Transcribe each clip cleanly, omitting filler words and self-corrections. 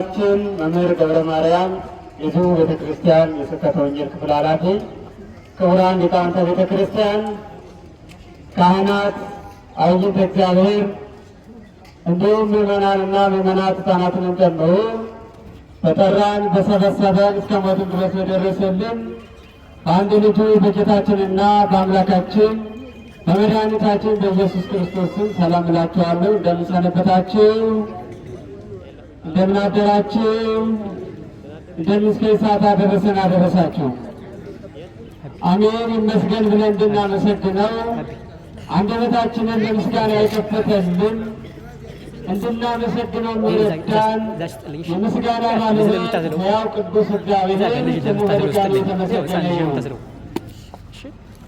ችን መምህር ገብረ ማርያም የዚሁ ቤተ ክርስቲያን የስብከተ ወንጌል ክፍል ኃላፊ፣ ክቡራን ሊቃውንተ ቤተ ክርስቲያን፣ ካህናት፣ አይንተ እግዚአብሔር እንዲሁም ምዕመናንና ምዕመናት ሕፃናትንም ጨምሮ በጠራን በሰበሰበን እስከ ሞትም ድረስ የደረሰልን በአንድ ልጁ በጌታችንና በአምላካችን በመድኃኒታችን በኢየሱስ ክርስቶስ ስም ሰላም እላችኋለሁ። እንደምን ሰነበታችሁ? እንደምን አደራችሁ? እንደምን እስከ ሰዓት አደረሰን አደረሳችሁ። አሜን ይመስገን ብለን እንድናመሰግነው አንደበታችንን ለምስጋና የከፈተልን፣ እንድናመሰግነው የሚረዳን የምስጋና ባለቤት ሕያው ቅዱስ እግዚአብሔር ስሙ በድጋሚ የተመሰገነ ይሁን።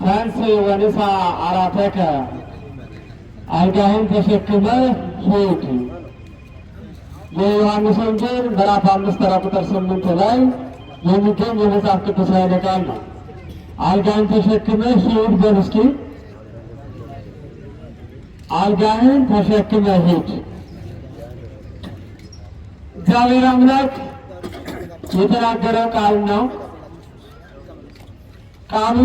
ተንሥእ ወንሣእ ዐራተከ፣ አልጋህን ተሸክመህ ሂድ። የዮሐንስ ወንጌል ምዕራፍ 5 ተራ ቁጥር 8 ላይ የሚገኝ የመጽሐፍ ቅዱስ ኃይለ ቃል ነው። አልጋህን ተሸክመህ ሂድ በሉ እስኪ። አልጋህን ተሸክመህ ሂድ። እግዚአብሔር አምላክ የተናገረው ቃል ነው። ቃሉ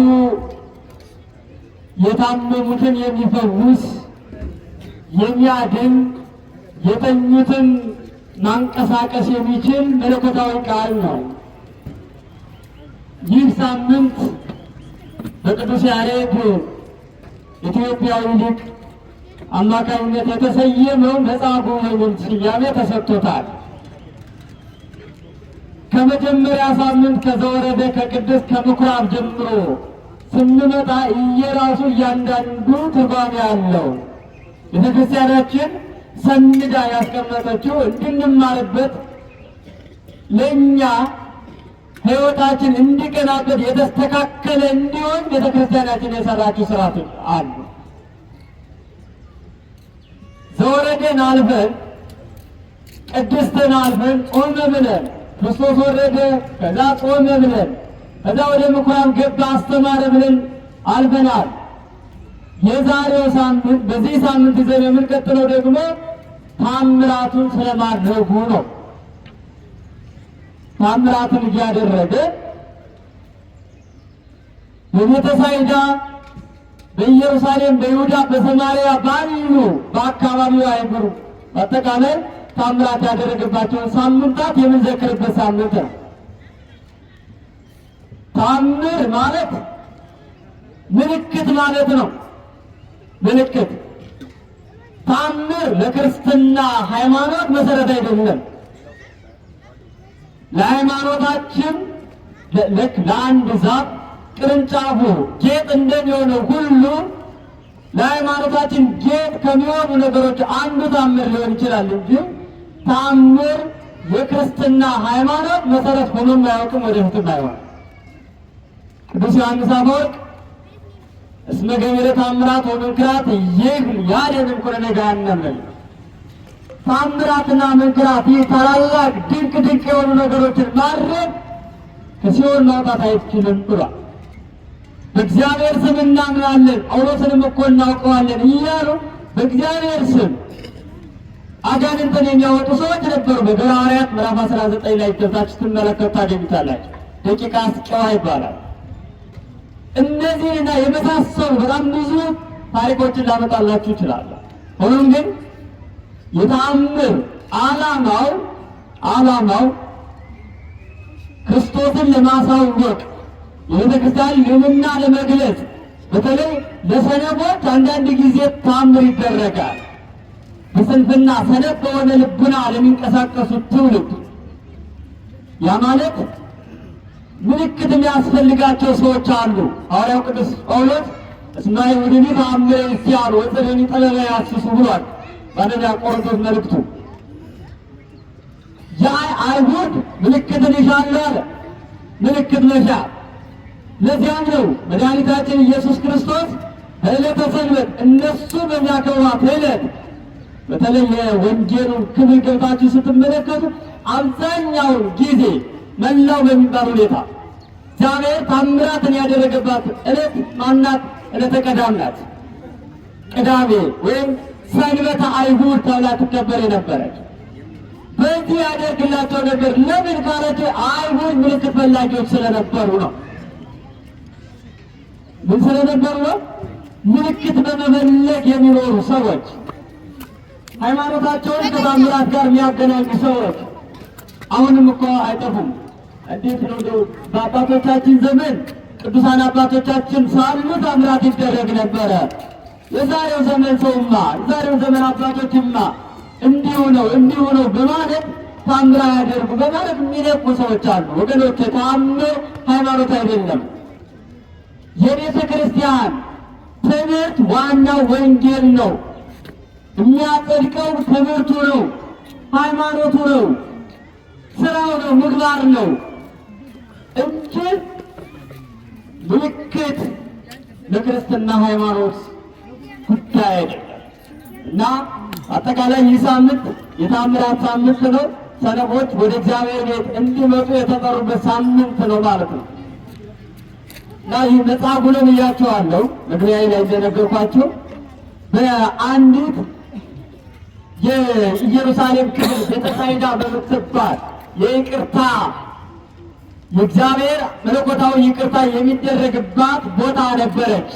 የታመሙትን የሚፈውስ፣ የሚያድን፣ የተኙትን ማንቀሳቀስ የሚችል መለኮታዊ ቃል ነው። ይህ ሳምንት በቅዱስ ያሬድ ኢትዮጵያዊ ሊቅ አማካኝነት የተሰየመው መጻጉዕ የሚል ስያሜ ተሰጥቶታል። ከመጀመሪያ ሳምንት ከዘወረደ ከቅድስት ከምኩራብ ጀምሮ ስንመጣ እየራሱ እያንዳንዱ ትርጓሜ አለው። ቤተክርስቲያናችን ሰንዳ ያስቀመጠችው እንድንማርበት፣ ለእኛ ሕይወታችን እንዲቀናበት፣ የተስተካከለ እንዲሆን ቤተክርስቲያናችን የሰራችው ስርዓት አሉ። ዘወረደን አልፈን፣ ቅድስትን አልፈን፣ ጾመ ብለን፣ ክርስቶስ ወረደ፣ ከዛ ጾመ ብለን፣ ከዛ ወደ ምኩራብ ገባ አስተማረ ብለን አልፈናል። የዛሬው ሳምንት፣ በዚህ ሳምንት ይዘን የምንቀጥለው ደግሞ ታምራቱን ስለማድረጉ ነው። ታምራቱን እያደረገ በቤተሳይዳ፣ በኢየሩሳሌም፣ በይሁዳ፣ በሰማርያ ባሉ በአካባቢው አይጉሩ በአጠቃላይ ታምራት ያደረገባቸውን ሳምንታት የምንዘክርበት ሳምንት ነው። ታምር ማለት ምልክት ማለት ነው። ምልክት። ታምር ለክርስትና ሃይማኖት መሰረት አይደለም። ለሃይማኖታችን ልክ ለአንድ ዛፍ ቅርንጫፉ ጌጥ እንደሚሆነው ሁሉ ለሃይማኖታችን ጌጥ ከሚሆኑ ነገሮች አንዱ ታምር ሊሆን ይችላል እንጂ ታምር የክርስትና ሃይማኖት መሰረት ሆኖም አያውቅም፣ ወደፊትም አይሆንም። ቅዱስ ዮሐንስ አፈወርቅ እስመ ገቢረ ተአምራት ወመንክራት ይህ ያድኅን እምኩነኔ ገሃነም ነው። ታምራትና መንክራት፣ ይህ ታላላቅ ድንቅ ድንቅ የሆኑ ነገሮችን ማድረግ ከሲኦል ማውጣት አይችልም ብሏል። በእግዚአብሔር ስም እናምናለን፣ ጳውሎስንም እኮ እናውቀዋለን እያሉ በእግዚአብሔር ስም አጋንንትን የሚያወጡ ሰዎች ነበሩ። በግብረ ሐዋርያት ምዕራፍ 19 ላይ ገብታችሁ ስትመለከቱ ታገኙታላችሁ። ደቂቀ አስቄዋ ይባላል። እነዚህና የመሳሰሉ በጣም ብዙ ታሪኮችን ላመጣላችሁ እችላለሁ። ሆኖም ግን የተአምር ዓላማው ክርስቶስን ለማሳወቅ፣ የቤተ ክርስቲያን ልዕልና ለመግለጽ፣ በተለይ ለሰነፎች አንዳንድ ጊዜ ታምር ይደረጋል። በስንፍና ሰነፍ በሆነ ልቡና ለሚንቀሳቀሱት ትውልድ፣ ያ ማለት ምልክት የሚያስፈልጋቸው ሰዎች አሉ። ሐዋርያው ቅዱስ ጳውሎስ እስመ አይሁድኒ ተአምረ ይስያሉ ወጽድኒ ጠበበ ያስሱ ብሏል። በአንደኛ ቆሮንቶስ መልእክቱ ያ አይሁድ ምልክትን ይሻሉ አለ። ምልክት መሻ። ለዚያም ነው መድኃኒታችን ኢየሱስ ክርስቶስ በዕለተ ሰንበት እነሱ በሚያከብሯት ዕለት፣ በተለይ የወንጌሉን ክፍል ገብታችሁ ስትመለከቱ አብዛኛውን ጊዜ መላው በሚባል ሁኔታ እግዚአብሔር ታምራትን ያደረገባት ዕለት ማናት? ዕለተ ቀዳም ናት። ቅዳሜ ወይም ሰንበተ አይሁድ ተብላ ትከበር የነበረች። በዚህ ያደርግላቸው ነበር። ለምን ካላቸው አይሁድ ምልክት ፈላጊዎች ስለነበሩ ነው። ምን ስለነበሩ ነው? ምልክት በመፈለግ የሚኖሩ ሰዎች፣ ሃይማኖታቸውን ከታምራት ጋር የሚያገናኙ ሰዎች አሁንም እኮ አይጠፉም። እንዴት ነው እንደው በአባቶቻችን ዘመን ቅዱሳን አባቶቻችን ሳሉ ታምራት ይደረግ ነበረ። የዛሬው ዘመን ሰውማ፣ የዛሬው ዘመን አባቶችማ እንዲሁ ነው እንዲሁ ነው በማለት ታምራ ያደርጉ በማለት የሚለቁ ሰዎች አሉ። ወገኖች፣ ተአምር ሃይማኖት አይደለም። የቤተ ክርስቲያን ትምህርት ዋናው ወንጌል ነው። የሚያጸድቀው ትምህርቱ ነው፣ ሃይማኖቱ ነው፣ ስራው ነው፣ ምግባር ነው እንጂ ምልክት ለክርስትና ሃይማኖት ጉዳይ አይደለም። እና አጠቃላይ ይህ ሳምንት የታምራት ሳምንት ነው። ሰነፎች ወደ እግዚአብሔር ቤት እንዲመጡ የተጠሩበት ሳምንት ነው ማለት ነው። እና ይህ መጻጉዕ ነው ብያቸዋለሁ። መግቢያዬ ላይ እንደነገርኳቸው በአንዲት የኢየሩሳሌም ክፍል ቤተሳይዳ በምትባል የይቅርታ የእግዚአብሔር መለኮታዊ ይቅርታ የሚደረግባት ቦታ ነበረች።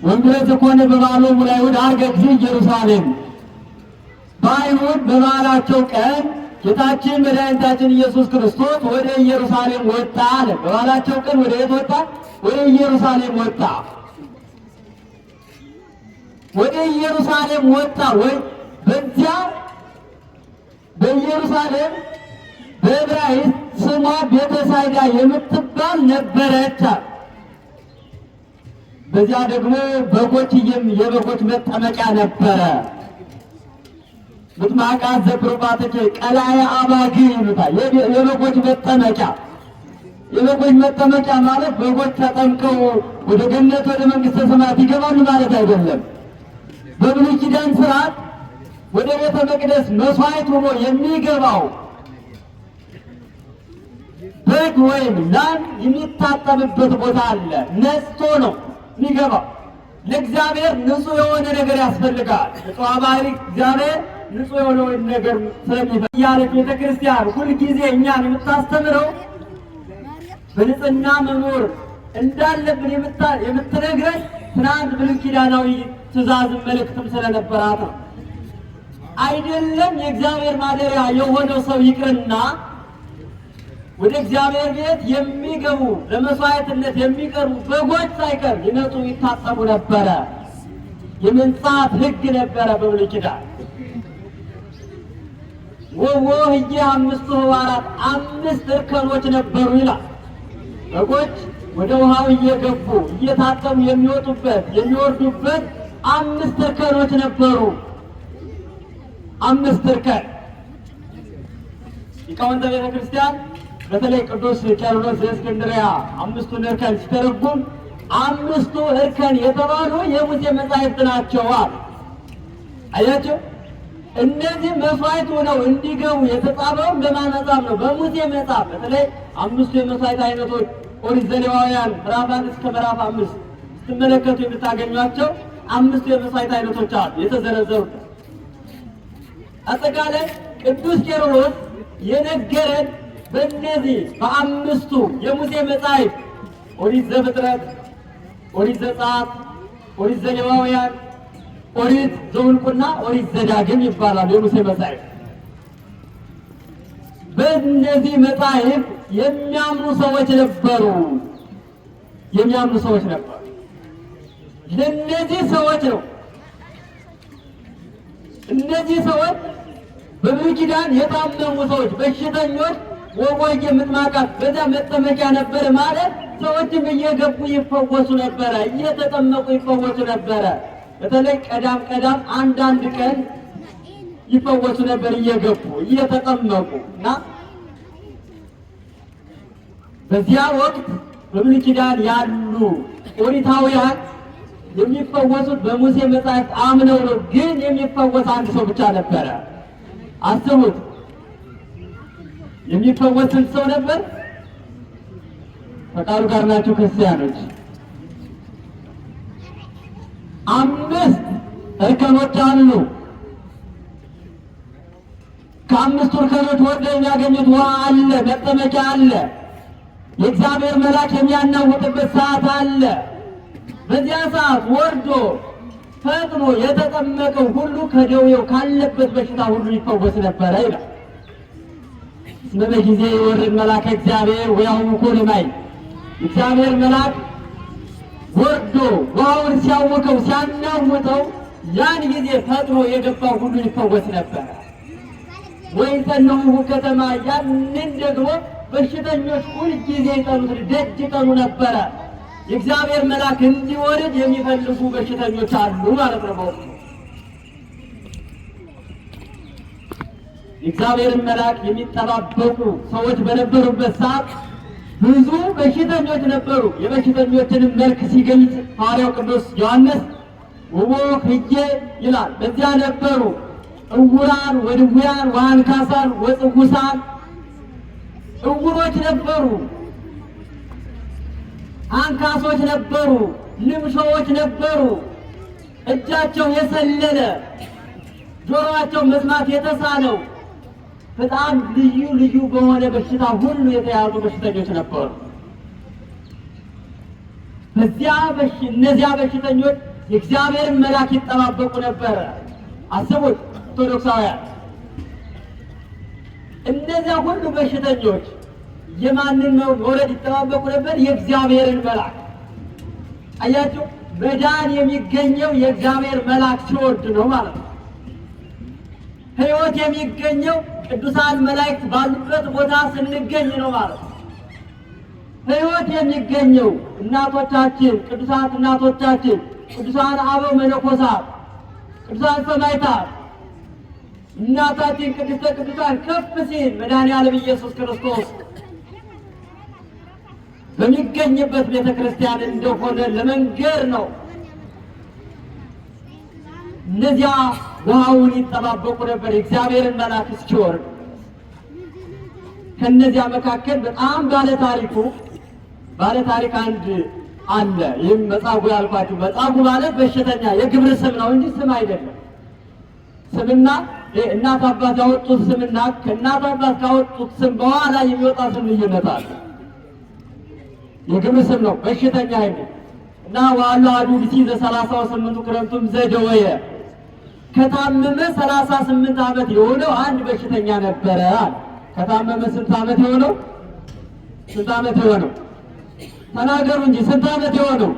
ወእምድኅረ ዘኮነ በበዓሎሙ ለአይሁድ ዐርገ እግዚእ ኢየሩሳሌም። በአይሁድ በበዓላቸው ቀን ጌታችን መድኃኒታችን ኢየሱስ ክርስቶስ ወደ ኢየሩሳሌም ወጣ አለ። በበዓላቸው ቀን ወደ የት ወጣ? ወደ ኢየሩሳሌም ወጣ። ወደ ኢየሩሳሌም ወጣ። ወይ በዚያ በኢየሩሳሌም በዕብራይስጥ ስሟ ቤተሳይዳ የምትባል ነበረች። በዚያ ደግሞ በጎች የበጎች መጠመቂያ ነበረ። ምጥማቃት ዘብሩባትክ ቀላየ አባግ ይሉታል። የበጎች መጠመቂያ። የበጎች መጠመቂያ ማለት በጎች ተጠምቀው ወደ ገነት ወደ መንግሥተ ሰማያት ይገባሉ ማለት አይደለም። በብሉይ ኪዳን ስርዓት ወደ ቤተ መቅደስ መስዋዕት ሆኖ የሚገባው በግ ወይም ላም የሚታጠብበት ቦታ አለ። ነጽቶ ነው የሚገባው። ለእግዚአብሔር ንጹሕ የሆነ ነገር ያስፈልጋል። ንጹሕ ባህሪ እግዚአብሔር ንጹሕ የሆነውን ነገር ስለሚፈልግ እያለች ቤተ ክርስቲያን ሁልጊዜ እኛን የምታስተምረው በንጽህና መኖር እንዳለብን የምትነግረን ትናንት ብሉይ ኪዳናዊ ትእዛዝን መልእክትም ስለነበራት ነው። አይደለም የእግዚአብሔር ማደሪያ የሆነው ሰው ይቅርና ወደ እግዚአብሔር ቤት የሚገቡ ለመስዋዕትነት የሚቀርቡ በጎች ሳይቀር ይመጡ ይታጠቡ ነበረ። የመንጻት ሕግ ነበረ በብሉይ ኪዳን። ወወ ህየ አምስቱ ህዋራት፣ አምስት እርከኖች ነበሩ ይላል። በጎች ወደ ውሃው እየገቡ እየታጠቡ የሚወጡበት የሚወርዱበት አምስት እርከኖች ነበሩ። አምስት እርከን። ሊቃውንተ ቤተ ክርስቲያን በተለይ ቅዱስ ቄርሎስ ዘእስክንድርያ አምስቱን እርከን ሲተረጉም አምስቱ እርከን የተባሉ የሙሴ መጻሕፍት ናቸው አሉ። አያቸው፣ እነዚህ መስዋዕት ሆነው እንዲገቡ የተጻፈው በማን መጽሐፍ ነው? በሙሴ መጽሐፍ። በተለይ አምስቱ የመስዋዕት አይነቶች ኦሪት ዘሌዋውያን ምዕራፍ 1 እስከ ምዕራፍ 5 ስትመለከቱ የምታገኟቸው አምስቱ የመስዋዕት አይነቶች አሉ የተዘረዘሩት። አጠቃላይ ቅዱስ ቄርሎስ የነገረን በእነዚህ በአምስቱ የሙሴ መጻሕፍት ኦሪት ዘፍጥረት፣ ኦሪት ዘጸአት፣ ኦሪት ዘሌዋውያን፣ ኦሪት ዘኍልቍና ኦሪት ዘዳግም ይባላሉ የሙሴ መጻሕፍት። በእነዚህ መጻሕፍት የሚያምኑ ሰዎች ነበሩ። የሚያምኑ ሰዎች ነበሩ። ለእነዚህ ሰዎች ነው። እነዚህ ሰዎች በብሉይ ኪዳን የታመሙ ሰዎች፣ በሽተኞች ወወየ ምጥማቃት በዛ መጠመቂያ ነበር ማለት ሰዎችም እየገቡ ይፈወሱ ነበረ፣ እየተጠመቁ ይፈወሱ ነበረ። በተለይ ቀዳም ቀዳም አንዳንድ ቀን ይፈወሱ ነበር እየገቡ እየተጠመቁ። እና በዚያ ወቅት በብሉይ ኪዳን ያሉ ኦሪታውያን የሚፈወሱት በሙሴ መጽሐፍ አምነው ነው። ግን የሚፈወስ አንድ ሰው ብቻ ነበረ። አስቡት፣ የሚፈወስ ስንት ሰው ነበር? ከቃሉ ጋር ናቸው ክርስቲያኖች። አምስት እርከኖች አሉ። ከአምስቱ እርከኖች ወርደው የሚያገኙት ውሃ አለ፣ መጠመቂያ አለ። የእግዚአብሔር መልአክ የሚያናውጥበት ሰዓት አለ። በዚያ ሰዓት ወርዶ ፈጥኖ የተጠመቀው ሁሉ ከደዌው ካለበት በሽታ ሁሉ ይፈወስ ነበረ ይላል። እስመ በጊዜ ይወርድ መልአከ እግዚአብሔር ወያውኮ ለማይ፣ እግዚአብሔር መልአክ ወርዶ ውሃውን ሲያውከው ሲያናውጠው ያን ጊዜ ፈጥኖ የገባው ሁሉ ይፈወስ ነበረ። ወይጸንዑ ከተማ፣ ያንን ደግሞ በሽተኞች ሁልጊዜ ይጠኑት ደጅ ይጠኑ ነበረ። የእግዚአብሔር መልአክ እንዲወርድ የሚፈልጉ በሽተኞች አሉ ማለት ነው። በወቅቱ የእግዚአብሔርን መልአክ የሚጠባበቁ ሰዎች በነበሩበት ሰዓት ብዙ በሽተኞች ነበሩ። የበሽተኞችንም መልክ ሲገልጽ ሐዋርያው ቅዱስ ዮሐንስ ውቦ ህዬ ይላል። በዚያ ነበሩ እውራን ወድውያን ወአንካሳን ወጽጉሳን፣ እውሮች ነበሩ፣ አንካሶች ነበሩ፣ ልምሾዎች ነበሩ፣ እጃቸው የሰለለ ጆሮአቸው መስማት የተሳነው በጣም ልዩ ልዩ በሆነ በሽታ ሁሉ የተያዙ በሽተኞች ነበሩ። እነዚያ በሽተኞች የእግዚአብሔርን መልአክ ይጠባበቁ ነበረ። አስቡት ኦርቶዶክሳውያን፣ እነዚያ ሁሉ በሽተኞች የማንን መውረድ ይጠባበቁ ነበር? የእግዚአብሔርን መልአክ። አያችሁ፣ መዳን የሚገኘው የእግዚአብሔር መልአክ ሲወርድ ነው ማለት ነው። ሕይወት የሚገኘው ቅዱሳን መላእክት ባሉበት ቦታ ስንገኝ ነው ማለት ነው። ሕይወት የሚገኘው እናቶቻችን፣ ቅዱሳት እናቶቻችን፣ ቅዱሳን አበው መነኮሳት፣ ቅዱሳን ሰማዕታት፣ እናታችን ቅድስተ ቅዱሳን ከፍ ሲል መድኃኔዓለም ኢየሱስ ክርስቶስ በሚገኝበት ቤተ ክርስቲያን እንደሆነ ለመንገር ነው። እነዚያ ውሃውን ይጠባበቁ ነበር የእግዚአብሔርን መልአክ እስኪወርድ። ከነዚያ መካከል በጣም ባለታሪክ አንድ አለ። ይህም መጻጉዕ ያልኳችሁ፣ መጻጉዕ ማለት በሽተኛ የግብር ስም ነው እንጂ ስም አይደለም። ስምና እናት አባት ያወጡት ስምና ከእናት አባት ካወጡት ስም በኋላ የሚወጣ ስም ልዩነት አለ። የግብር ስም ነው በሽተኛ የሚል እና ዋሉ አዱ ብሲ ዘ38 ክረምቱም ዘደወየ፣ ከታመመ 38 ዓመት የሆነው አንድ በሽተኛ ነበረ አለ። ከታመመ ስንት ዓመት የሆነው? ስንት ዓመት የሆነው? ተናገሩ እንጂ ስንት ዓመት የሆነው?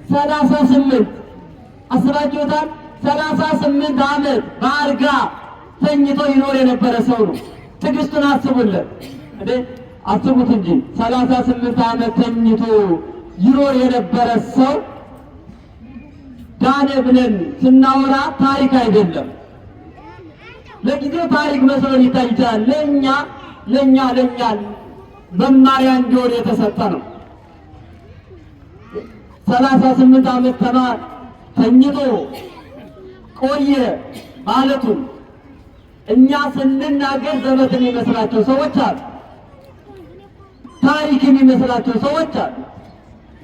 38። አስባችሁታል? 38 ዓመት በአልጋ ተኝቶ ይኖር የነበረ ሰው ነው። ትዕግስቱን አስቡለት እንዴ፣ አስቡት እንጂ 38 ዓመት ተኝቶ ይኖር የነበረ ሰው ዳነ ብለን ስናወራ ታሪክ አይደለም። ለጊዜው ታሪክ መስሎ ሊታይ ይችላል። ለኛ መማሪያ እንዲሆን የተሰጠ ነው። 38 ዓመት ተኝቶ ቆየ ማለቱን እኛ ስንናገር ዘመት የሚመስላቸው ሰዎች አሉ። ታሪክ የሚመስላቸው ሰዎች አሉ።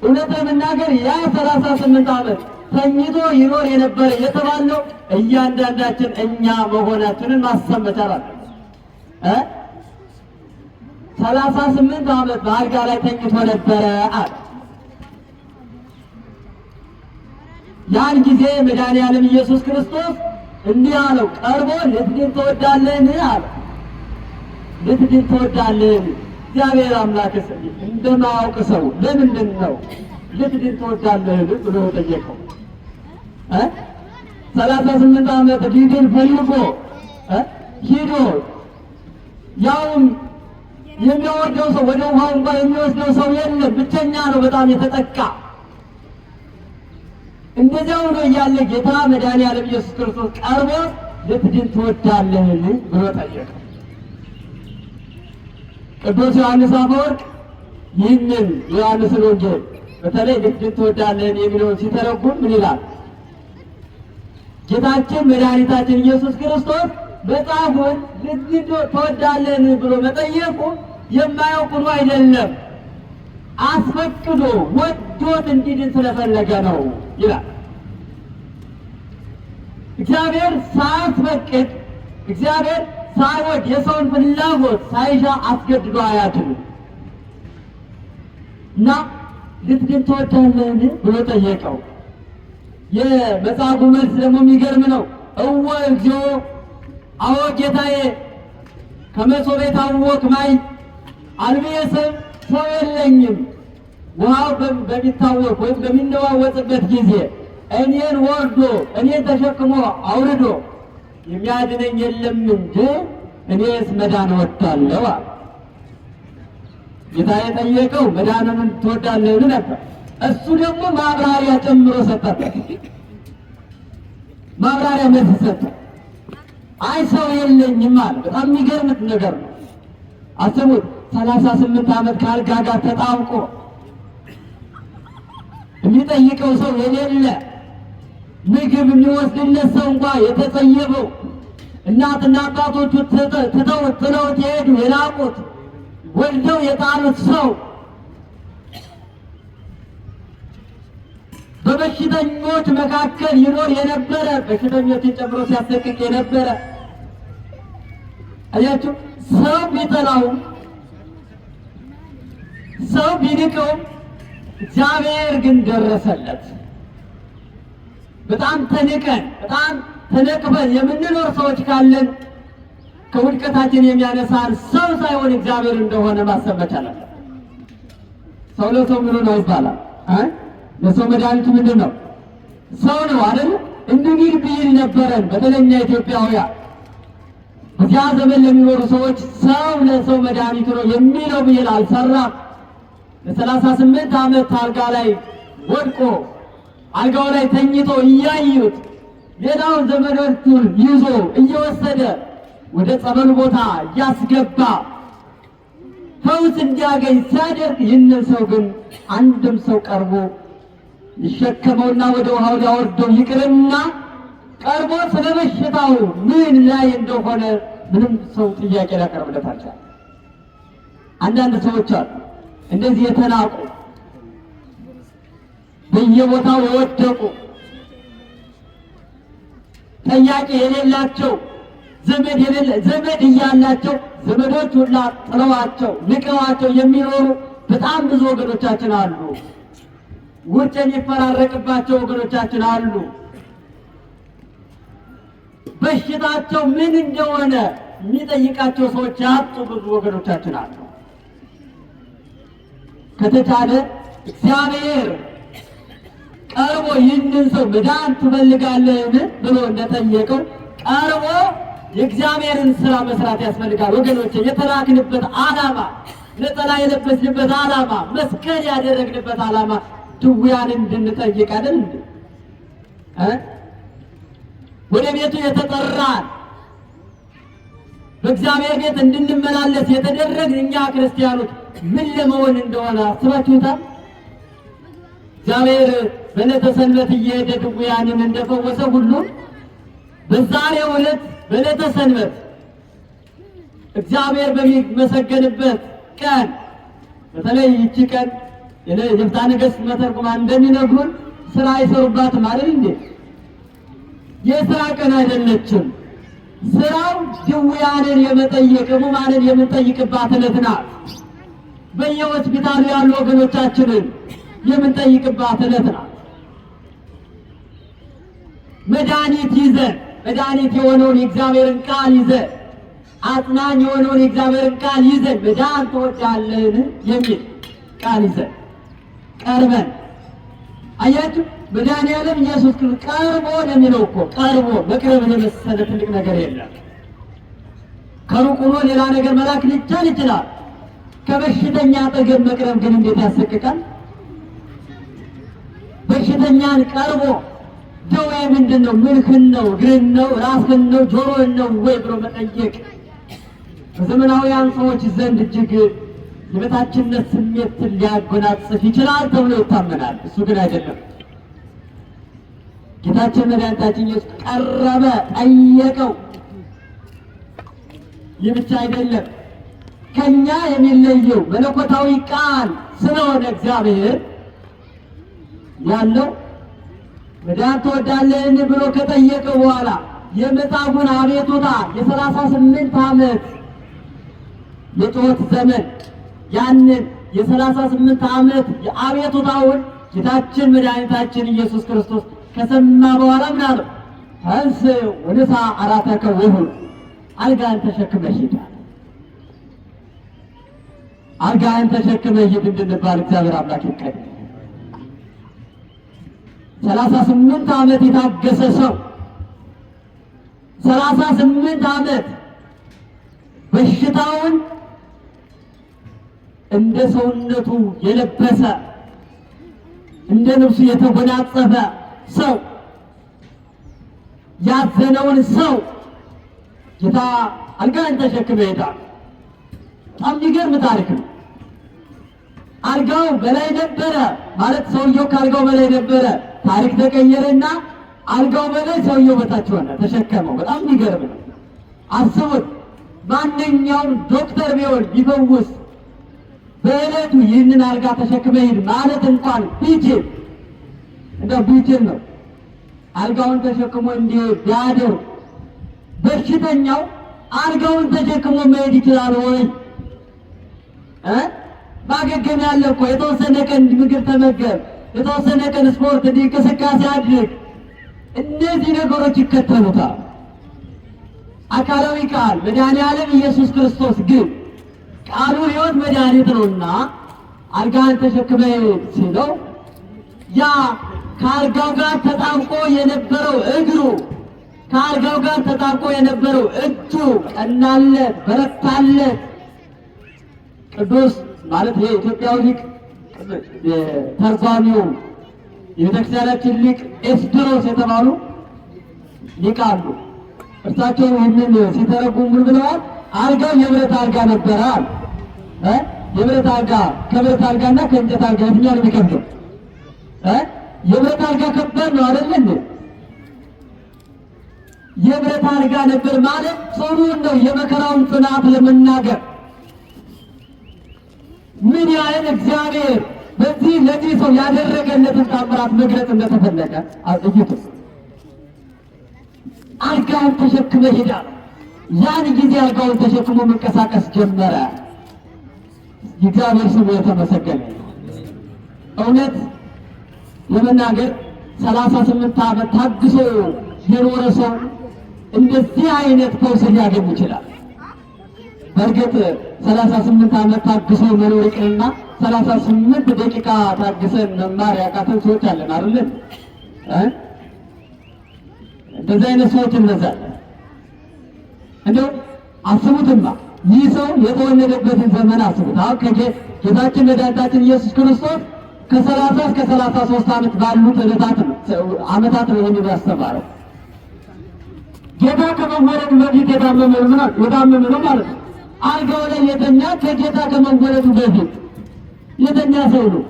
እውነት ለመናገር ያ 38 ዓመት ተኝቶ ይኖር የነበረ የተባለው እያንዳንዳችን እኛ መሆናችንን ማሰብ መቻል አለብን። 38 ዓመት በአልጋ ላይ ተኝቶ ነበረ አለ። ያን ጊዜ መድኃኔዓለም ኢየሱስ ክርስቶስ እንዲህ አለው፣ ቀርቦ ልትድን ትወዳለህን አለ። ልትድን ትወዳለህን? እግዚአብሔር አምላክስ እንደማያውቅ ሰው ለምንድን ነው ልትድን ትወዳለህን ብሎ ጠየቀው። 38 ዓመት ሊድን ፈልጎ ሂዶ ያውም የሚያወርደው ሰው ወደ ውሃው እንኳን የሚወስደው ሰው የለም፣ ብቸኛ ነው፣ በጣም የተጠቃ። እንደዚያው ነው እያለ ጌታ መድኃኔዓለም ኢየሱስ ክርስቶስ ቀርቦ ልትድን ትወዳለህን ብሎ ጠየቀው። ቅዱስ ዮሐንስ አፈወርቅ ይህንን ዮሐንስን ወንጌል በተለይ ልትድን ትወዳለህን የሚለውን ሲተረጉም ምን ይላል? ጌታችን መድኃኒታችን ኢየሱስ ክርስቶስ መጽሐፉን ልትድን ትወዳለህን ብሎ መጠየቁ የማያውቅ ነው አይደለም፣ አስፈቅዶ ወዶት እንዲድን ስለፈለገ ነው ይላል። እግዚአብሔር ሳያስፈቅድ፣ እግዚአብሔር ሳይወድ የሰውን ፍላጎት ሳይሻ አስገድዶ አያድንም። እና ልትድን ትወዳለህን ብሎ ጠየቀው። የመጻጉዕ መልስ ደግሞ የሚገርም ነው። እወ እግዚኦ፣ አዎ ጌታዬ፣ ከመሶበ ታወክ ማይ አልብየ ሰብ፣ ሰው የለኝም። ውሃው በሚታወክ ወይም በሚነዋወጽበት ጊዜ እኔን ወርዶ እኔን ተሸክሞ አውርዶ የሚያድነኝ የለም እንጂ እኔስ መዳን እወዳለሁ አለ። ጌታ የጠየቀው መዳንን ትወዳለህን ነበር። እሱ ደግሞ ማብራሪያ ጨምሮ ሰጠበት። ማብራሪያ መልስ ሰጠ። አይ ሰው የለኝም አለ። በጣም የሚገርም ነገር ነው። አስቡት፣ 38 ዓመት ከአልጋ ጋር ተጣብቆ የሚጠይቀው ሰው የሌለ፣ ምግብ የሚወስድለት ሰው እንኳ የተጸየፈው፣ እናትና አባቶቹ ትተውት ጥለውት የሄዱ፣ የናቁት፣ ወልደው የጣሉት ሰው፣ በበሽተኞች መካከል ይኖር የነበረ፣ በሽተኞችን ጨምሮ ሲያሰቅቅ የነበረ። አያችሁ፣ ሰው ቢጠላውም ሰው ቢንቀውም እግዚአብሔር ግን ደረሰለት። በጣም ተንቀን፣ በጣም ተነቅፈን የምንኖር ሰዎች ካለን ከውድቀታችን የሚያነሳን ሰው ሳይሆን እግዚአብሔር እንደሆነ ማሰብ መቻል አለብን። ሰው ለሰው ምኑ ነው ይባላል። አይ ለሰው መድኃኒቱ ምንድን ነው? ሰው ነው አይደል? እንዲህ ብሂል ነበረን። በተለይ ኢትዮጵያውያን በዚያ ዘመን ለሚኖሩ ሰዎች ሰው ለሰው መድኃኒቱ ነው የሚለው ብሂል አልሰራም። ለ38 ዓመት አልጋ ላይ ወድቆ፣ አልጋው ላይ ተኝቶ እያዩት፣ ሌላውን ዘመዶቹን ይዞ እየወሰደ ወደ ጸበሉ ቦታ እያስገባ ፈውስ እንዲያገኝ ሲያደርግ፣ ይህንን ሰው ግን አንድም ሰው ቀርቦ ሊሸከመውና ወደ ውሃው ሊያወርደው ይቅርና ቀርቦ ስለ በሽታው ምን ላይ እንደሆነ ምንም ሰው ጥያቄ ሊያቀርብለት አልቻለም። አንዳንድ ሰዎች አሉ እንደዚህ የተናቁ፣ በየቦታው የወደቁ፣ ጠያቂ የሌላቸው፣ ዘመድ የሌለ፣ ዘመድ እያላቸው ዘመዶች ሁላ ጥለዋቸው ንቀዋቸው የሚኖሩ በጣም ብዙ ወገኖቻችን አሉ። ውርጭ የሚፈራረቅባቸው ወገኖቻችን አሉ። በሽታቸው ምን እንደሆነ የሚጠይቃቸው ሰዎች ያጡ ብዙ ወገኖቻችን አሉ። ከተቻለ እግዚአብሔር ቀርቦ ይህንን ሰው መዳን ትፈልጋለህን ብሎ እንደጠየቀው ቀርቦ የእግዚአብሔርን ስራ መስራት ያስፈልጋል። ወገኖች፣ የተላክንበት ዓላማ፣ ነጠላ የለበስንበት ዓላማ፣ መስቀል ያደረግንበት ዓላማ ድውያን እንድንጠይቅ አይደል እንዴ? ወደ ቤቱ የተጠራን፣ በእግዚአብሔር ቤት እንድንመላለስ የተደረግን እኛ ክርስቲያኖች ምን ለመሆን እንደሆነ አስባችሁታል? እግዚአብሔር በዕለተ ሰንበት እየሄደ ድውያንን እንደፈወሰ ሁሉ በዛሬው ዕለት በዕለተ ሰንበት እግዚአብሔር በሚመሰገንበት ቀን፣ በተለይ ይቺ ቀን የፍትሐ ነገሥት መተርጉማን እንደሚነግሩን ስራ አይሰሩባትም አይደል እንዴ? የስራ ቀን አይደለችም። ስራው ድውያንን የመጠየቅ፣ ሕሙማንን የምንጠይቅባት ዕለት ናት። በየሆስፒታሉ ያሉ ወገኖቻችንን የምንጠይቅባት ዕለት ናት። መድኃኒት ይዘን፣ መድኃኒት የሆነውን የእግዚአብሔርን ቃል ይዘን፣ አጽናኝ የሆነውን የእግዚአብሔርን ቃል ይዘን፣ መዳን ትወዳለህን የሚል ቃል ይዘን ቀርበን። አያችሁ፣ መድኃኒዓለም ኢየሱስ ክርስቶስ ቀርቦ ነው የሚለው እኮ። ቀርቦ መቅረብን የመሰለ ትልቅ ነገር የለም። ከሩቅ ሆኖ ሌላ ነገር መላክ ሊቻል ይችላል። ከበሽተኛ አጠገብ መቅረብ ግን እንዴት ያሰቅቃል! በሽተኛን ቀርቦ ደዌ ምንድን ነው? ምንህን ነው? እግርህን ነው? ራስህን ነው? ጆሮህን ነው ወይ ብሎ መጠየቅ በዘመናውያን ሰዎች ዘንድ እጅግ የበታችነት ስሜትን ሊያጎናጽፍ ይችላል ተብሎ ይታመናል። እሱ ግን አይደለም። ጌታችን መድኃኒታችን ኢየሱስ ቀረበ፣ ጠየቀው። ይህ ብቻ አይደለም። ከኛ የሚለየው መለኮታዊ ቃል ስለሆነ እግዚአብሔር ያለው መዳን ትወዳለህን ብሎ ከጠየቀው በኋላ የመጻጉዕን አቤቱታ የ38 ዓመት የጩኸት ዘመን ያንን የ38 ዓመት የአቤቱታውን ጌታችን መድኃኒታችን ኢየሱስ ክርስቶስ ከሰማ በኋላ ምን አለው? ተንሥእ ወንሣ ዐራተከ ወሁር፣ አልጋህን ተሸክመህ ሂድ። አልጋህን ተሸክመህ ሂድ እንድንባል እግዚአብሔር አምላክ ይፍቀድ። 38 ዓመት የታገሰ ሰው፣ 38 ዓመት በሽታውን እንደ ሰውነቱ የለበሰ፣ እንደ ልብሱ የተጎናጸፈ ሰው፣ ያዘነውን ሰው ጌታ አልጋህን ተሸክመህ ሂድ። በጣም የሚገርም ታሪክ ነው። አልጋው በላይ ነበረ ማለት ሰውየው ከአልጋው በላይ ነበረ። ታሪክ ተቀየረና አልጋው በላይ ሰውየው በታች ሆነ፣ ተሸከመው። በጣም የሚገርም ነው። አስቡት፣ ማንኛውም ዶክተር ቢሆን ቢፈውስ በዕለቱ ይህንን አልጋ ተሸክመህ ሂድ ማለት እንኳን ቢችል፣ እንደው ቢችል ነው፣ አልጋውን ተሸክሞ እንዲሄድ ቢያደርግ በሽተኛው አልጋውን ተሸክሞ መሄድ ይችላል ወይ? ማገገም ያለ እኮ የተወሰነ ቀን ምግብ ተመገብ፣ የተወሰነ ቀን ስፖርት እንቅስቃሴ አድርግ። እነዚህ ነገሮች ይከተሉታል። አካላዊ ቃል መድኃኔዓለም ኢየሱስ ክርስቶስ ግን ቃሉ ሕይወት መድኃኒት ነውና አልጋህን ተሸክመህ ሂድ ሲለው ያ ከአልጋው ጋር ተጣብቆ የነበረው እግሩ፣ ከአልጋው ጋር ተጣብቆ የነበረው እጁ ቀናለት፣ በረታለት። ቅዱስ ማለት ይሄ ኢትዮጵያዊ ሊቅ፣ ተርጓሚው የቤተክርስቲያናችን ሊቅ ኤስድሮስ የተባሉ ሊቅ አሉ። እርሳቸው ይህንን ሲተረጉሙ ምን ብለዋል? አልጋው የብረት አልጋ ነበረ አሉ። የብረት አልጋ፣ ከብረት አልጋና ከእንጨት አልጋ የትኛው ነው የሚከብደው? የብረት አልጋ ከባድ ነው አይደል እንዴ? የብረት አልጋ ነበር ማለት ጽኑን ነው፣ የመከራውን ጽናት ለመናገር ምን ያህል እግዚአብሔር በዚህ ለዚህ ሰው ያደረገለትን ታምራት መግለጽ እንደተፈለገ እይቱ። አልጋውን ተሸክመ ሄዳ ያን ጊዜ አልጋውን ተሸክሞ መንቀሳቀስ ጀመረ። እግዚአብሔር ስሙ የተመሰገነ። እውነት ለመናገር 38 ዓመት ታግሶ የኖረ ሰው እንደዚህ አይነት ፈውስ ሊያገኝ ይችላል። በእርግጥ 38 ዓመት ታግሶ መኖር ይቅርና 38 ደቂቃ ታግሰን መማር ያቃተን ሰዎች አለን አይደል? እንደዚህ አይነት ሰዎች እንበዛለን። እንደው አስቡትማ ይህ ሰው የተወለደበትን ዘመን አስቡት። አሁን ከጌታችን መድኃኒታችን ኢየሱስ ክርስቶስ ከ30 እስከ 33 ዓመት ባሉት ዕለታት ነው ዓመታት ነው ይሄንን ያስተማረው። ጌታ ከመወለዱ በፊት የታመመ ነው ማለት ነው። አልጋው ላይ የተኛ ከጌታ ከመወለዱ በፊት የተኛ ሰው ነው።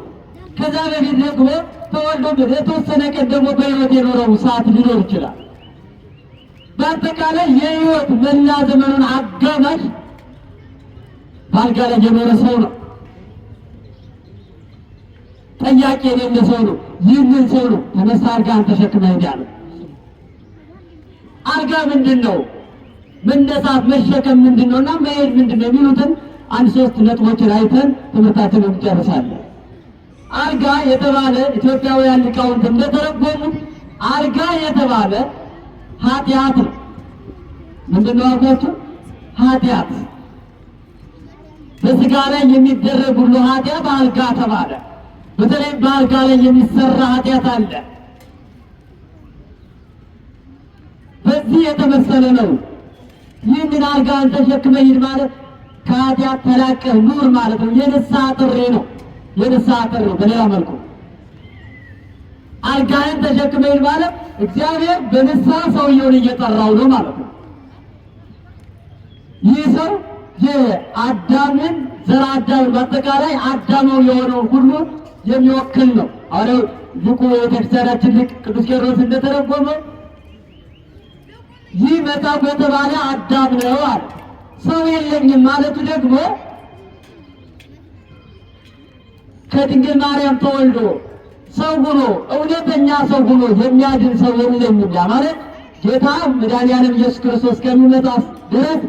ከዛ በፊት ደግሞ ተወልዶ የተወሰነ ቀን ደግሞ በሕይወት የኖረው ሰዓት ሊኖር ይችላል። በአጠቃላይ የሕይወት መላ ዘመኑን አጋማሽ በአልጋ ላይ የኖረ ሰው ነው። ጠያቂ የሌለ ሰው ነው። ይህንን ሰው ነው ተነሳ አልጋህን ተሸክመህ ሂድ ያለው። አልጋ ምንድን ነው? መነሳት መሸከም ምንድን ነው? እና መሄድ ምንድን ነው? የሚሉትን አንድ ሶስት ነጥቦችን አይተን ትምህርታችንን እንጨርሳለን። አልጋ የተባለ ኢትዮጵያውያን ሊቃውንት እንደተረጎሙት አልጋ የተባለ ኃጢአት ነው። ምንድን ነው አልኳችሁ? ኃጢአት፣ በስጋ ላይ የሚደረግ ሁሉ ኃጢአት አልጋ ተባለ። በተለይም በአልጋ ላይ የሚሰራ ኃጢአት አለ። በዚህ የተመሰለ ነው። ይህንን አልጋን ተሸክመህ ሂድ ማለት ከኃጢአት ተላቀህ ኑር ማለት ነው። የንስሐ ጥሪ ነው። የንስሐ ጥሪ በሌላ መልኩ አልጋህን ተሸክመህ ሂድ ማለት እግዚአብሔር በንስሐ ሰውየውን እየጠራው ነው ማለት ነው። ይህ ሰው የአዳምን ዘር አዳምን በአጠቃላይ አዳማዊ የሆነውን ሁሉ የሚወክል ነው። አሁን ሊቁ የቤተክርስቲያናችን ሊቅ ቅዱስ ቄርሎስ እንደተረጎመው ይህ መጻጉዕ የተባለ አዳም ነው አለ። ሰው የለኝም ማለቱ ደግሞ ከድንግል ማርያም ተወልዶ ሰው ሆኖ እውነተኛ ሰው ሆኖ የሚያድን ሰው የለኝም። ያ ማለት ጌታ መድኃኒዓለም ኢየሱስ ክርስቶስ ከሚመጣ ድረስ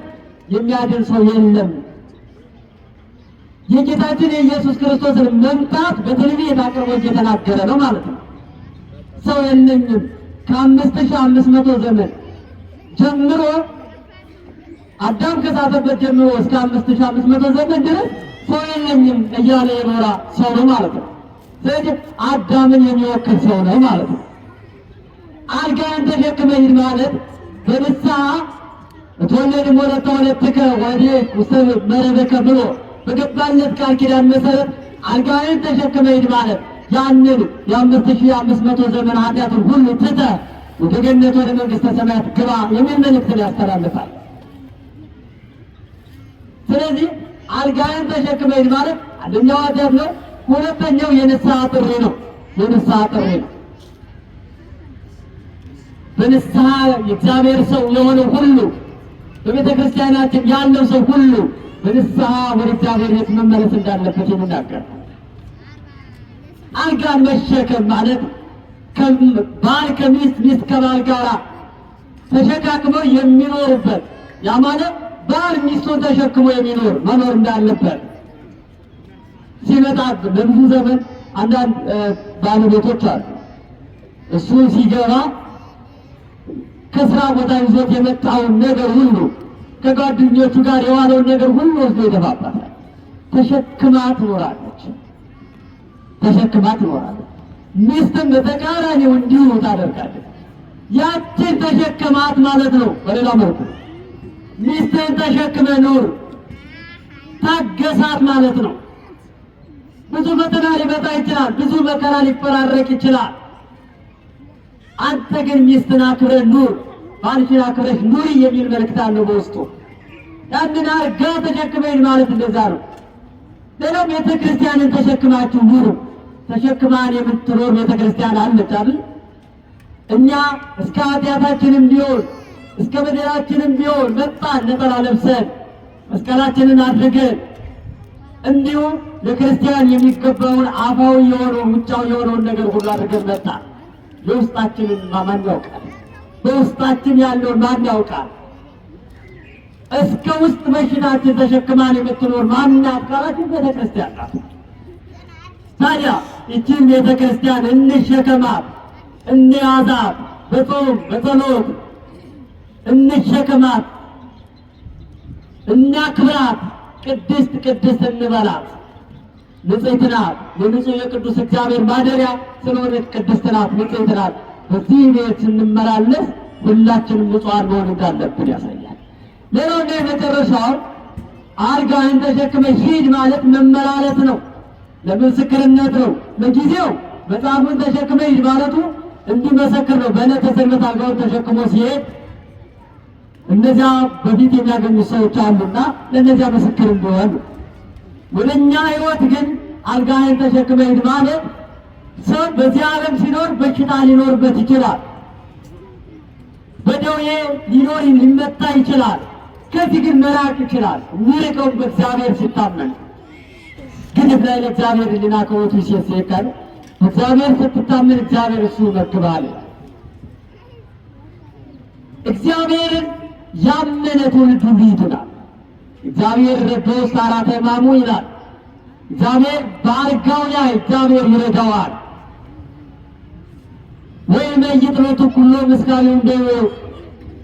የሚያድን ሰው የለም። የጌታችን የኢየሱስ ክርስቶስን መምጣት በትንቢት አቅርቦ እየተናገረ ነው ማለት ነው። ሰው የለኝም ከ5500 ዘመን ጀምሮ አዳም ከሳተበት ጀምሮ እስከ 5500 ዘመን ድረስ ሰው የለኝም እያለ የኖራ ሰው ነው ማለት ነው። ስለዚህ አዳምን የሚወክል ሰው ነው ማለት ነው። አልጋህን ተሸክመህ ሂድ ማለት በንስሐ እትወለድ እምወለተ ወለትከ ወዲህ ውስተ መረበከ ብሎ በገባለት ቃል ኪዳን መሰረት አልጋህን ተሸክመህ ሂድ ማለት ያንን የ5500 ዘመን ኃጢአቱን ሁሉ ትተህ ወደ ገነት ወደ መንግሥተ ሰማያት ግባ የሚል መልእክትን ያስተላልፋል። ስለዚህ አልጋህን ተሸክመህ ሂድ ማለት አንደኛው ኃጢአት ነው። ሁለተኛው የንስሐ ጥሪ ነው። የንስሐ ጥሪ ነው። በንስሐ የእግዚአብሔር ሰው የሆነው ሁሉ በቤተ ክርስቲያናችን ያለው ሰው ሁሉ በንስሐ ወደ እግዚአብሔር ቤት መመለስ እንዳለበት የሚናገር ነው። አልጋን መሸከም ማለት ባል ከሚስት ሚስት ከባል ጋር ተሸካክመው የሚኖሩበት ያ ማለት ባል ሚስቱን ተሸክሞ የሚኖር መኖር እንዳለበት ሲመጣ ለብዙ ዘመን አንዳንድ ባለቤቶች አሉ። እሱ ሲገባ ከስራ ቦታ ይዞት የመጣውን ነገር ሁሉ ከጓደኞቹ ጋር የዋለውን ነገር ሁሉ ወስዶ ይደፋባታል። ተሸክማ ትኖራለች። ተሸክማ ትኖራለች። ሚስትም በተቃራኒው እንዲሁ ታደርጋለች። ያችን ተሸክማት ማለት ነው። በሌላ መልኩ ሚስትን ተሸክመ ኑር፣ ታገሳት ማለት ነው። ብዙ ፈተና ሊመጣ ይችላል። ብዙ መከራ ሊፈራረቅ ይችላል። አንተ ግን ሚስትን አክብረህ ኑር፣ ባልሽን አክብረሽ ኑሪ የሚል መልእክት አለው በውስጡ። ያንን አልጋ ተሸክመኝ ማለት እንደዛ ነው። ሌላው ቤተ ክርስቲያንን ተሸክማችሁ ኑሩ። ተሸክማን የምትኖር ቤተ ክርስቲያን አለች አይደል? እኛ እስከ ኃጢአታችንም ቢሆን እስከ በደላችንም ቢሆን መጣን ነጠላ ለብሰን መስቀላችንን አድርገን እንዲሁም ለክርስቲያን የሚገባውን አፋዊ የሆነውን ውጫዊ የሆነውን ነገር ሁሉ አድርገን መጣን። የውስጣችንን ማን ያውቃል? በውስጣችን ያለውን ማን ያውቃል? እስከ ውስጥ በሽታችን ተሸክማን የምትኖር ማናት ካላችሁ ቤተ ክርስቲያን ናት። ታዲያ ይቺን ቤተ ክርስቲያን እንሸከማት፣ እንያዛት፣ በጾም በጸሎት እንሸከማት፣ እናክብራት፣ ቅድስት ቅድስት እንበላት። ንጽሕት ናት። የንጹሕ የቅዱስ እግዚአብሔር ማደሪያ ስለሆነች ቅድስት ናት፣ ንጽሕት ናት። በዚህ ቤት ስንመላለስ ሁላችንም ንጹሐን መሆን እንዳለብን ያሳያል። ሌላውና የመጨረሻው አልጋህን ተሸክመህ ሂድ ማለት መመላለስ ነው፣ ለምስክርነት ነው። ለጊዜው መጽሐፉን ተሸክመህ ሂድ ማለቱ እንዲመሰክር ነው። በዕለተ ሰንበት አልጋውን ተሸክሞ ሲሄድ እነዚያ በፊት የሚያገኙ ሰዎች አሉና ለእነዚያ ምስክር እንዲሆን። ወደኛ ሕይወት ግን አልጋህን ተሸክመህ ሂድ ማለት ሰው በዚህ ዓለም ሲኖር በሽታ ሊኖርበት ይችላል። በደዌ ሊኖር ሊመታ ይችላል። ከዚህ ግን መራቅ ይችላል። የሚርቀውን በእግዚአብሔር ሲታመን ግን ላይ ለእግዚአብሔር ሕሊና ከወቱ ይሴሰካል። እግዚአብሔር ስትታመን እግዚአብሔር እሱ ይመግባል። እግዚአብሔርን ያመነ ትውልድ ሁሉ ይድናል። እግዚአብሔር ረዳው ሳራተ ሕማሙ ይላል። እግዚአብሔር በአልጋው ላይ እግዚአብሔር ይረዳዋል። ወይ መይጥሎቱ ኩሎ ምስጋናው እንደው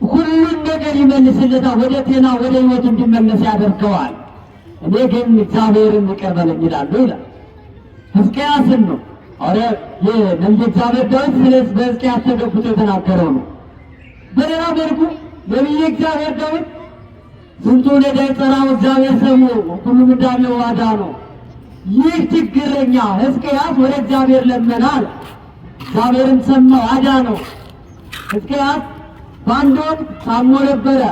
ሁሉን ነገር ይመልስለታል። ወደ ጤና ወደ ሕይወቱ እንዲመለስ ያደርገዋል። እኔ ግን እግዚአብሔርን ይቅር በለኝ ይላሉ ይላል። ሕዝቅያስን ነው አረ የነቢየ እግዚአብሔር ዳዊት ስለ በሕዝቅያስ ተገብቶ የተናገረው ነው። በሌላ መልኩ ነቢየ እግዚአብሔር ዳዊት ዝንቱ ነዳይ ጸራው እግዚአብሔር ሰሙ ሁሉ ምዳሜው አዳነው። ይህ ችግረኛ ሕዝቅያስ ወደ እግዚአብሔር ለመናል፣ እግዚአብሔርም ሰማው አዳነው። ሕዝቅያስ በአንድ ወቅት ታሞ ነበረ።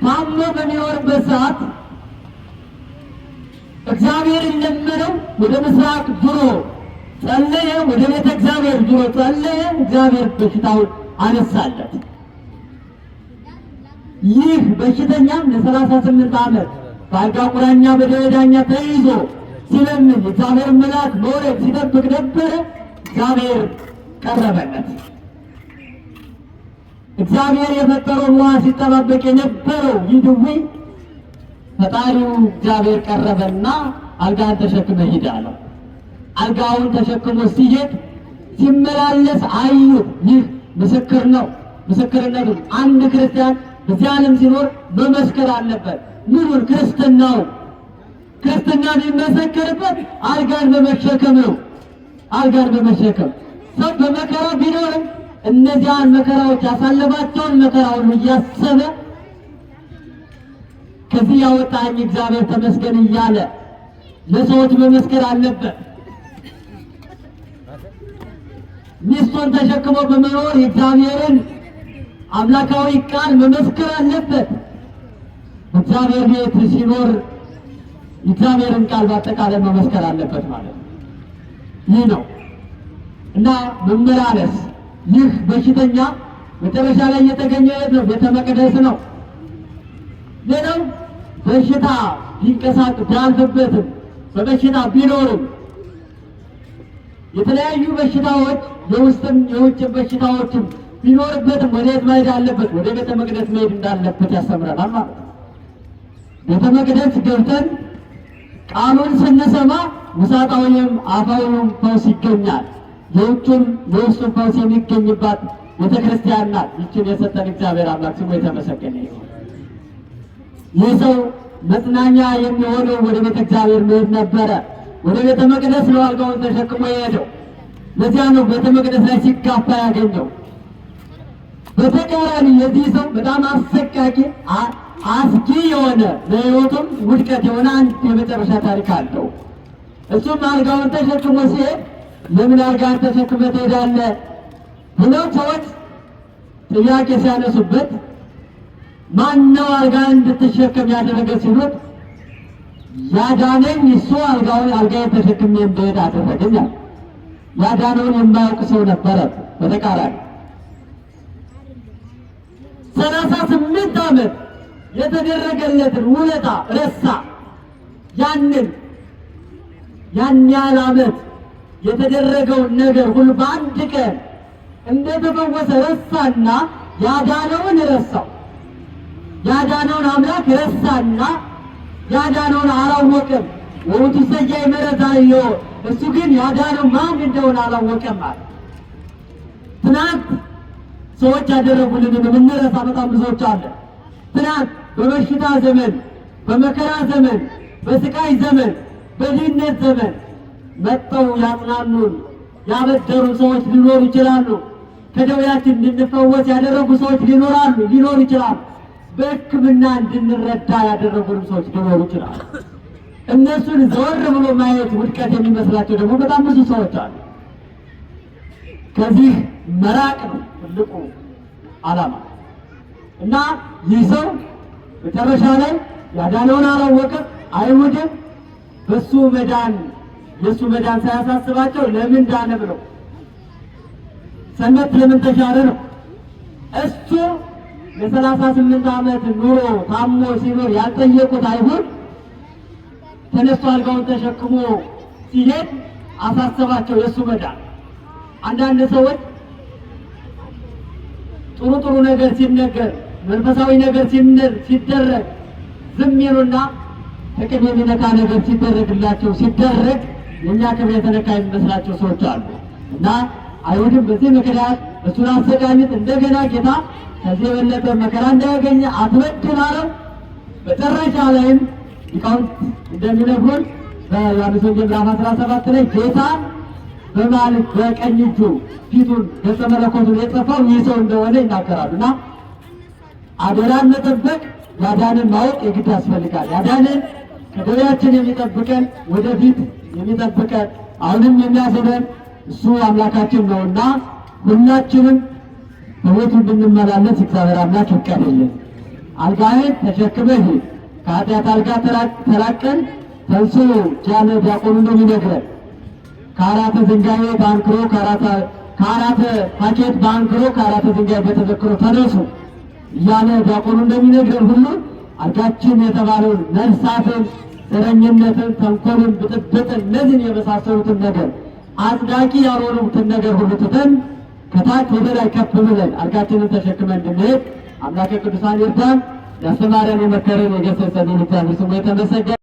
ታሞ በሚኖርበት ሰዓት እግዚአብሔርን ለመነው። ወደ ምስራቅ ዙሮ ጸለየ። ወደ ቤተ እግዚአብሔር ዙሮ ጸለየ። እግዚአብሔር በሽታውን አነሳለት። ይህ በሽተኛም ለ38 ዓመት በአልጋ ቁራኛ በደዌ ዳኛ ተይዞ ሲለምን እግዚአብሔር መልአክ መውረድ ሲጠብቅ ነበረ። እግዚአብሔር ቀረበለት። እግዚአብሔር የፈጠረው ውሃ ሲጠባበቅ የነበረው ይህ ድውይ ፈጣሪው እግዚአብሔር ቀረበና አልጋህን ተሸክመህ ሂድ አለው። አልጋውን ተሸክሞ ሲሄድ ሲመላለስ አዩት። ይህ ምስክር ነው። ምስክርነቱ አንድ ክርስቲያን በዚህ ዓለም ሲኖር መመስከር አለበት። ምኑን? ክርስትናው። ክርስትና የሚመሰከርበት አልጋን በመሸከም ነው። አልጋን በመሸከም ሰው በመከራ ቢኖርም እነዚያን መከራዎች ያሳለፋቸውን መከራውን እያሰበ ከዚህ ያወጣኝ እግዚአብሔር ተመስገን እያለ ለሰዎች መመስከር አለበት። ሚስቱን ተሸክሞ በመኖር የእግዚአብሔርን አምላካዊ ቃል መመስከር አለበት። እግዚአብሔር ቤት ሲኖር እግዚአብሔርን ቃል በአጠቃላይ መመስከር አለበት ማለት ነው። ይህ ነው እና መመላለስ። ይህ በሽተኛ መጨረሻ ላይ የተገኘ የት ነው? ቤተ መቅደስ ነው። ሌላው በሽታ ቢንቀሳቀስ ቢያልፍበትም በበሽታ ቢኖርም የተለያዩ በሽታዎች የውስጥም የውጭም በሽታዎችም ቢኖርበትም ወደ የት መሄድ አለበት? ወደ ቤተ መቅደስ መሄድ እንዳለበት ያስተምረናል ማለት ነው። ቤተ መቅደስ ገብተን ቃሉን ስንሰማ ውሳጣዊም አፋዊም ፈውስ ይገኛል። የውጩም የውስጡም ፈውስ የሚገኝባት ቤተ ክርስቲያን ናት። ይችን የሰጠን እግዚአብሔር አምላክ ስሙ የተመሰገነ ይሁን። ይህ ሰው መጽናኛ የሚሆነው ወደ ቤተ እግዚአብሔር መሄድ ነበረ። ወደ ቤተ መቅደስ ነው አልጋውን ተሸክሞ የሄደው። ለዚያ ነው ቤተ መቅደስ ላይ ሲጋፋ ያገኘው። በተቃራኒ የዚህ ሰው በጣም አሰቃቂ አስጊ የሆነ ለሕይወቱም ውድቀት የሆነ አንድ የመጨረሻ ታሪክ አለው። እሱም አልጋውን ተሸክሞ ሲሄድ ለምን አልጋን ተሸክመ ትሄዳለህ ብለው ሰዎች ጥያቄ ሲያነሱበት ማነው አልጋን እንድትሸከም ያደረገ ሲሉት ያዳነኝ እሱ አልጋውን አልጋዬን ተሸክሜ እንደሄድ አደረገኝ አለ። ያዳነውን የማያውቅ ሰው ነበረ። በተቃራኒ 38 ዓመት የተደረገለትን ውለታ ረሳ። ያንን ያን ያህል ዓመት የተደረገውን ነገር ሁሉ በአንድ ቀን እንደተፈወሰ ረሳና ያዳነውን ረሳው። ያዳነውን አምላክ ረሳና ያዳነውን አላወቅም። ወውቱ ሰያይ መረታዮ እሱ ግን ያዳነው ማን እንደሆነ አላወቀም ማለት። ትናንት ሰዎች ያደረጉልንን የምንረሳ በጣም ብዙዎች አለ። ትናንት በበሽታ ዘመን፣ በመከራ ዘመን፣ በስቃይ ዘመን፣ በድህነት ዘመን መጥተው ያጽናኑን ያበደሩ ሰዎች ሊኖሩ ይችላሉ። ከደዌያችን እንድንፈወስ ያደረጉ ሰዎች ሊኖሩ ይችላሉ። በሕክምና እንድንረዳ ያደረጉንም ሰዎች ሊኖሩ ይችላሉ። እነሱን ዘወር ብሎ ማየት ውድቀት የሚመስላቸው ደግሞ በጣም ብዙ ሰዎች አሉ። ከዚህ መራቅ ነው ትልቁ ዓላማ እና ይህ ሰው መጨረሻ ላይ ያዳነውን አላወቀም። አይሁድም በሱ መዳን የእሱ መዳን ሳያሳስባቸው ለምን ዳነ ብለው ሰንበት ለምን ተሻረ ነው። እሱ ለ38 ዓመት ኑሮ ታሞ ሲኖር ያልጠየቁት አይሁድ ተነስቶ አልጋውን ተሸክሞ ሲሄድ አሳሰባቸው የእሱ መዳን። አንዳንድ ሰዎች ጥሩ ጥሩ ነገር ሲነገር መንፈሳዊ ነገር ሲደረግ ዝም ይሉና ጥቅም የሚነካ ነገር ሲደረግላቸው ሲደረግ የእኛ ክብር የተነካ የሚመስላቸው ሰዎች አሉ። እና አይሁድም በዚህ ምክንያት እሱን አሰቃዩት። እንደገና ጌታ ከዚህ የበለጠ መከራ እንዳያገኘ አትበድል አለው። መጨረሻ ላይም ሊቃውንት እንደሚነግሩን በዮሐንስ ወንጌል ምዕራፍ 17 ላይ ጌታ በማለት በቀኝ እጁ ፊቱን ገጸ መለኮቱን የጸፋው ይህ ሰው እንደሆነ ይናገራሉ። እና አደራን መጠበቅ ያዳንን ማወቅ የግድ ያስፈልጋል። ያዳንን ከደዌያችን የሚጠብቀን ወደፊት የሚጠብቀን አሁንም የሚያስበን እሱ አምላካችን ነውና ሁላችንም በቤቱ እንድንመላለስ እግዚአብሔር አምላክ ይፍቀድልን። አልጋህን ተሸክመህ ሂድ፣ ከኃጢአት አልጋ ተላቀን ተንሥኡ እያለ ዲያቆኑ እንደሚነግረን ከአራተ ዝንጋኤ በአንክሮ ከአራተ ሀኬት በአንክሮ ከአራተ ዝንጋኤ በተዘክሮ ተነሱ እያለ ዲያቆኑ እንደሚነግረን ሁሉ አልጋችን የተባለውን መርሳትን፣ ዘረኝነትን፣ ተንኮልን፣ ብጥብጥን እነዚህን የመሳሰሉትን ነገር አጽዳቂ ያልሆኑትን ነገር ሁሉ ትተን ከታች ወደ ላይ ከፍ ብለን አልጋችንን ተሸክመን እንድንሄድ አምላከ ቅዱሳን ይርዳን። ያስተማረን የመከረን የገሰጸን እግዚአብሔር ስሙ የተመሰገነ።